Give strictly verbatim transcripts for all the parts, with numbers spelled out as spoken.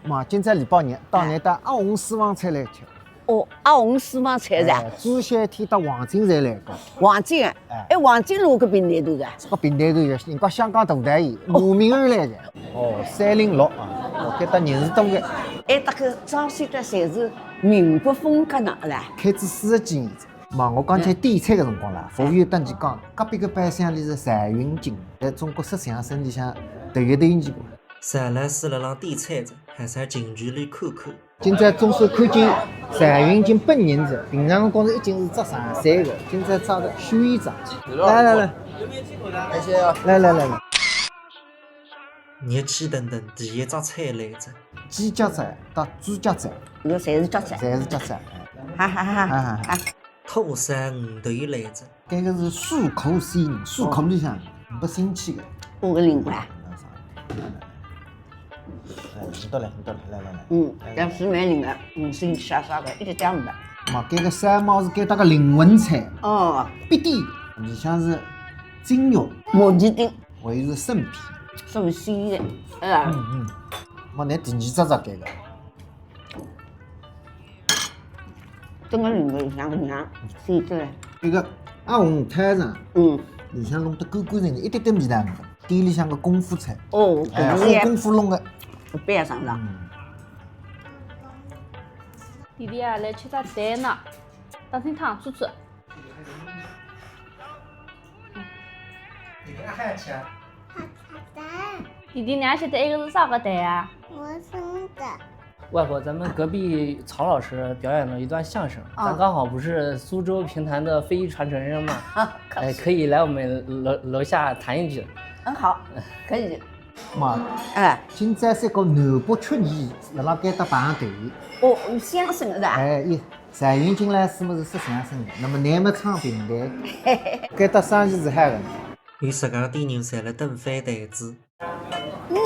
嘛，今朝礼拜日，到哎。阿红私房菜来吃。哦，阿红私房菜是啊？哎，朱孝天搭王晶侪来过。王晶啊？哎。哎，王晶辣搿评弹团个？搿评弹团个，人家香港大导演，慕名而来个。哦，三零六啊，哦，搿搭人是多个。哎，大概装修得侪是民国风格呢，是吧？开仔四十几年了。嘛，我刚才点菜个辰光啦，服务员搭我讲，隔壁个包厢里是柴云金，辣中国说相声里向头一头人个。 赵老师辣浪点菜哉，还是要近距离看看。今朝总算看见柴云金本人哉，平常辰光是一径是着长衫个，今朝着个休闲装。来来来，谢谢啊。来来来来，热气腾腾，第一只菜来哉。鸡脚爪搭猪脚爪，搿侪是脚爪。侪是脚爪，哎。哈哈哈哈。哈哈。 土生鱼头来哉。搿个是水口鲜，水口里向没腥气个。五个灵魂。哎，侬倒来，侬倒来，来来来。嗯，搿是蛮灵个，嗯，腥气啥啥个，一点点没。嘛，搿个三毛是搿搭个灵魂菜。哦。必点，里向是精肉。母鸡丁。还有是生皮。生皮个，哎呀。嗯嗯。嘛，拿第二只只搿个。 真个灵个，像个娘，是对。搿个阿红太上，嗯，里向弄得干干净净，一点点味道没有。店里向个功夫菜，哦，哎，搿个也花功夫弄个。不要上当。嗯。弟弟啊，来吃只蛋呢，当心烫，吃吃。 弟弟，你还晓得埃个是啥个蛋啊？我生的。外婆，咱们隔壁曹老师表演了一段相声，啊。咱刚好不是苏州评弹的非遗传承人嘛，哎，可以来我们楼，楼下弹一句。很好，可以。嘛，哎。今朝是个南北曲艺，辣辣该搭排队。哦，相声的啊？哎，一 柴云金老师么是说相声个，那么侬么唱评弹，搿搭生意是好个。有实梗店人侪辣等翻台子。娘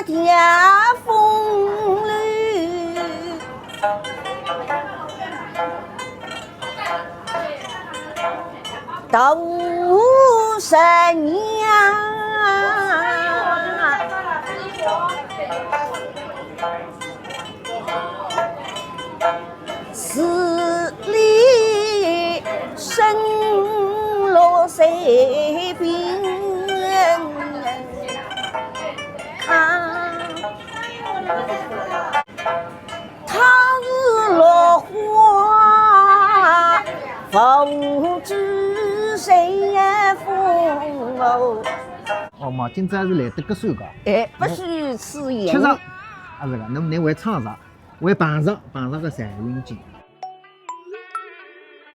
家风流，大山娘。 十里生落水兵啊，他日落花无知谁也负哦。哦，嘛，今朝是来得合算个。哎，不是吃盐。吃上，啊，搿个，那么侬还唱上？ 为碰着，碰着个柴云金。